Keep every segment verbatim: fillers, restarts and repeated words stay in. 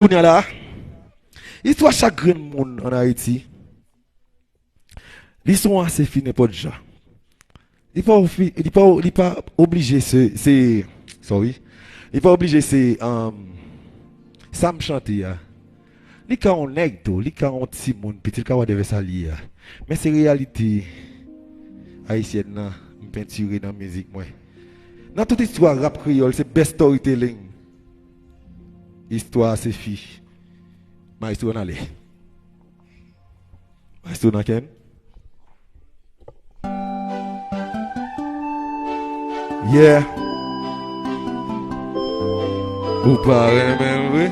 Kounye a la, istwa chak grenn moun ann Ayiti, li se yon Asefi nenpòt jan. Li pa ofi-, li pa, li pa oblije se, se, sorry. Li pa oblije se, um, sa m chante a. Li ka yon nèg tou, li ka yon timoun piti, li ka whatever sa l ye a. Men se reyalite ayisyèn nan, m pentire nan mizik mwen. Nan tout istwa rap kreyòl, se best storytelling. Istwa Asefi. Maestro nan ale. Maestro nan ken? Yeah. Ou pa renmen l vre?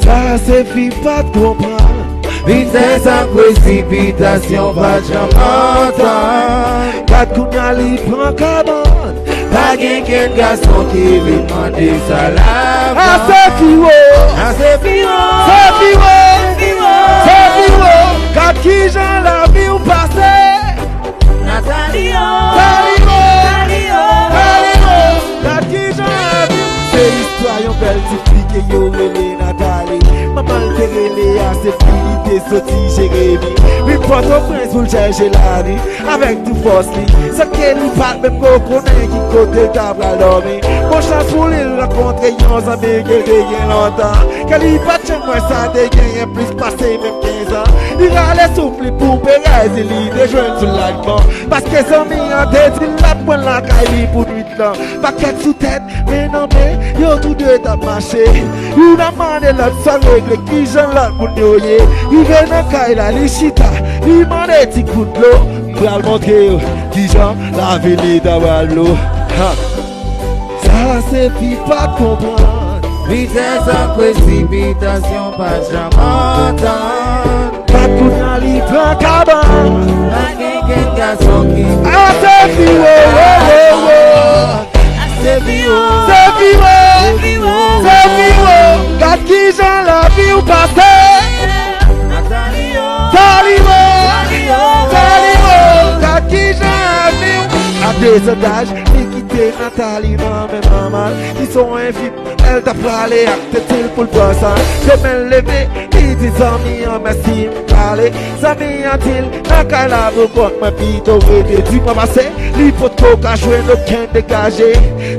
Sa Asefi pa t konprann. Vitès ak presipitasyon pa t janm antann. Gad kounye a li pran kabann. Pa gen kenn gason ki vin mande sa lavi. Asefi wo. Asefi wo. Sefi wo. Sefi wo. Gad kijan lavi w pase. Natalio. Talio. Talio. Talio. Gad kijan lavi w. Se istwa yon bèl ti fi ke yo rele Natali. Manman l te rele Asefi, li te soti Jeremi. Vin Pòtoprens pou l chèche lavi avèk tout fòs li. Sèke li pa t menm ko konnen ki kote l ta pral dòmi. Bon chans pou li, l rankontre yon zanmi ke l te gen lontan, ke li pa t janm wè, sa te genyen plis pase menm kenz an. Li rale souf li pou perèz li te jwenn soulajman, paske zanmi an te di l l ap pran lakay li pou nwit lan. Pakèt sou tèt, men nan men, yo tou de t ap mache. Youn ap mande lòt sa l regle, kijan lòt moun yo ye. Rive nan kay la, li chita, li mande ti kout dlo. M pral montre w kijan lavi li ta pral dlo. Ha! Sa Asefi pa t konprann. Vitès ak presipitasyon pa t janm antann. Gad kounye a li pran kabann. Pa gen kenn gason ki Asefi wo, wo, wo, wo. Asefi wo. Sefi wo. Sefi wo. Gad kijan lavi w pase. Natalio. Talio. Talio. Gad kijan lavi w. A dezan daj, li kite Natali nan men manman l, ki se yon enfim. Lè l t ap prale ak tete l pou l pran sa. Demen l leve, li di zanmi an mèsi m prale. Zanmi an di l, nan kay la pou kont mwen pito w rete. Di mwa pase, li potko ka jwenn okenn degaje.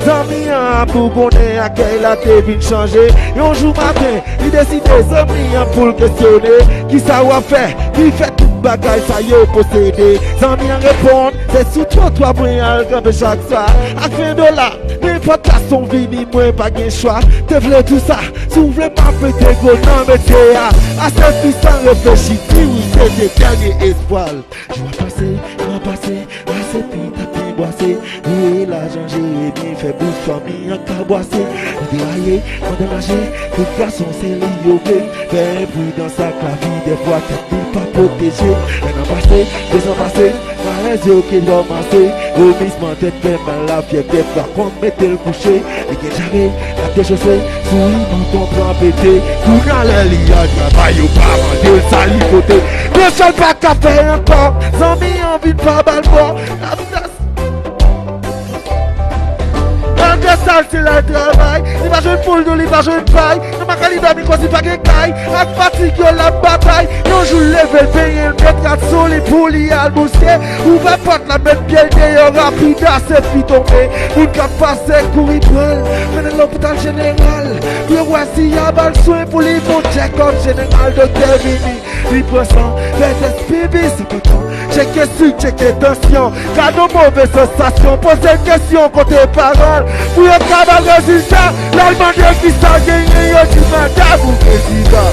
Zanmi an bougonnen, akèy la te vin chanje. Yon jou maten, li deside zanmi an pou l kesyone. Kisa w ap fè ki fè tout bagay sa yo posede? Zanmi an reponn, se sou twotwa mwen al kanpe chak swa. Ak ven dola, nenpòt fason vini, mwen pa gen chwa. Te vle tou sa, si w vle m ap mete gwo nan metye a. Asefi san reflechi, di wi, se te dènye espwa l. Jou ap pase, tan ap pase, Asefi t ap byen bwase. Veye lajan, Jeremi fè bous fanmi an ka bwase. Li deraye, pandan manje, tout gason se li yo vle. Fè enpridans ak lavi, dèfwa tèt li pa pwoteje. Lè nan pase, dezan pase, malèz yo ke ranmase. Vomisman tèt fè mal, lafyèv dèfwa konn mete l kouche. Li gen jare, l ap dechose, souri bouton pran pete. Kounye a lè li al travay, yo pa mande l sa li pote. Granchèl pa ka fè ankò, zanmi an vin pa ba l fò. Lavi sa Malgre sa, l te al travay, li pa jwenn poul, non, li pa jwenn pay. Nan makay li dòmi, koz li pa gen kay. Ak fatig yo, l ap batay. Yon jou, l leve, l benyen, l met rad sou li pou li al bouske. Ouvè pòt la, met pye l deyò rapid, Asefi tonbe. Moun k ap pase, kouri pran l, mennen l lopital jeneral. Pou yo wè si y a ba l swen pou li, bon tchèkòp jeneral, doktè vini. Li pran san, fè tès pipi, se kontan. Tcheke sik, tcheke tansyon. Gad yon move sansasyon, poze kesyon kote paran l. Pou yo ka ba l rezilta, l al mande kisa genyen, yo di madanm ou prezidan.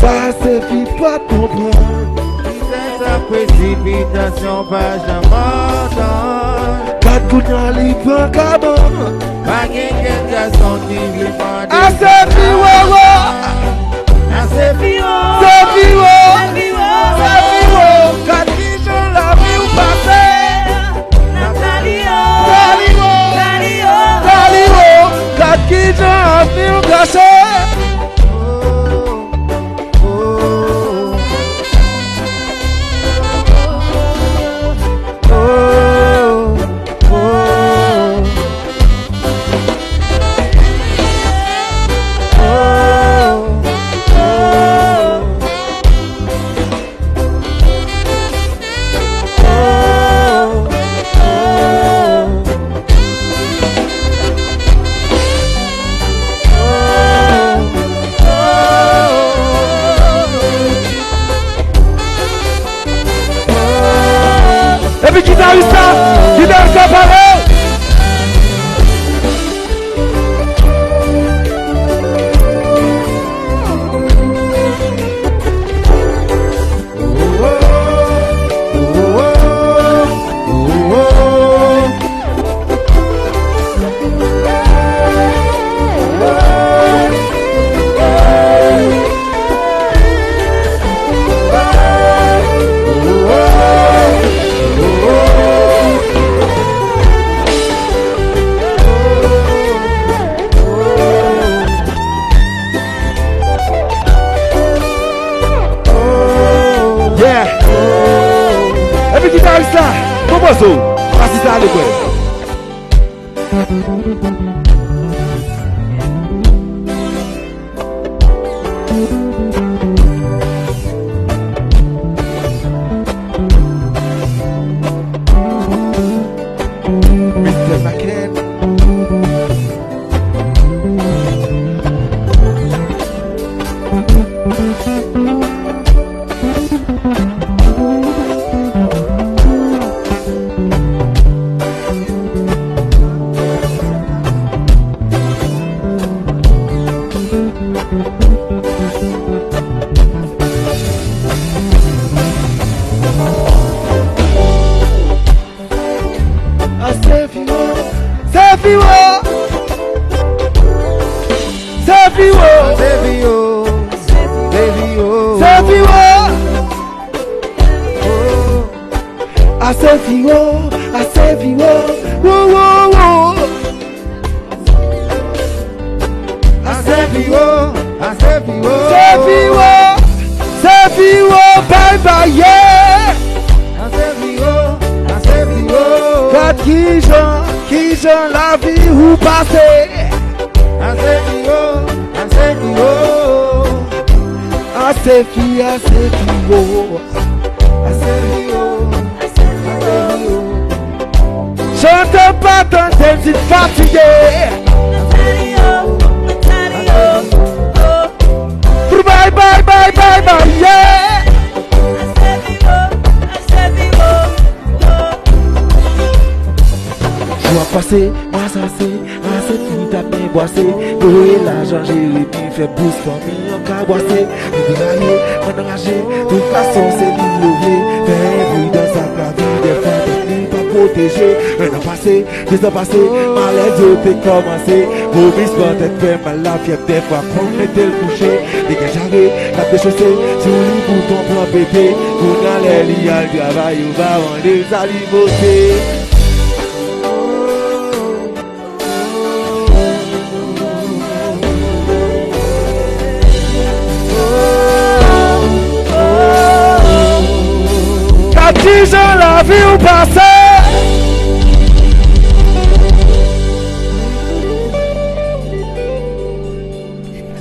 Sa Asefi pa t konprann. Vitès ak presipitasyon pa janm antann. Gad kounye a li pran kabann. Pa gen kèk gason ki vle mande Asefi, wo, wo. Asefi, wo. Sefi, wo. Sefi, wo. Sefi, wo. Gad kijan lavi w pase. Natali, wo. Natali, wo. Natali, wo. Natali, wo. Gad kijan avni w gate. Oh, oh, oh. Oh, Fidel Kapale! Yeah. Epi gitaris la, konpoze w. Pase sa ale kwè. Mister Paquet. A se Fiwo, se Fiwo, se Fiwo, se Fiwo, se Fiwo. A se Fiwo, a se Fiwo, wo, wo, wo. A se Fiwo, a se Fiwo. Se Fiwo, se Fiwo, bay, bay, yeah. A se Fiwo, a se Fiwo. Gad kijan, kijan lavi ou pase. A se Fiwo, a se Fiwo. A se Fi, a se Fiwo. A se Fiwo. Chante pa tande m fin fatige. Bay, bay, bay, bay, bay, yeah. Jou ap pase, mwa sa se, a se Fi t ap byen bwase. Voye lajan Jeremi fè bous fanmi an ka bwase. Li deraye, mwen anraje, tout gason se li yo vle. Fè enpridans ak lavi, dèfwa tèt li pa pwoteje. En an pase, de zan pase, malèz yo te kòmanse. Vomisman tèt fè mal, lafyèv dèfwa konn mete l kouche. Li gen jare, l ap dechose, sou li bouton pran pete. Kounye a lè li al travay, yo va mande l sa li pote. Gad kijan lavi w pase.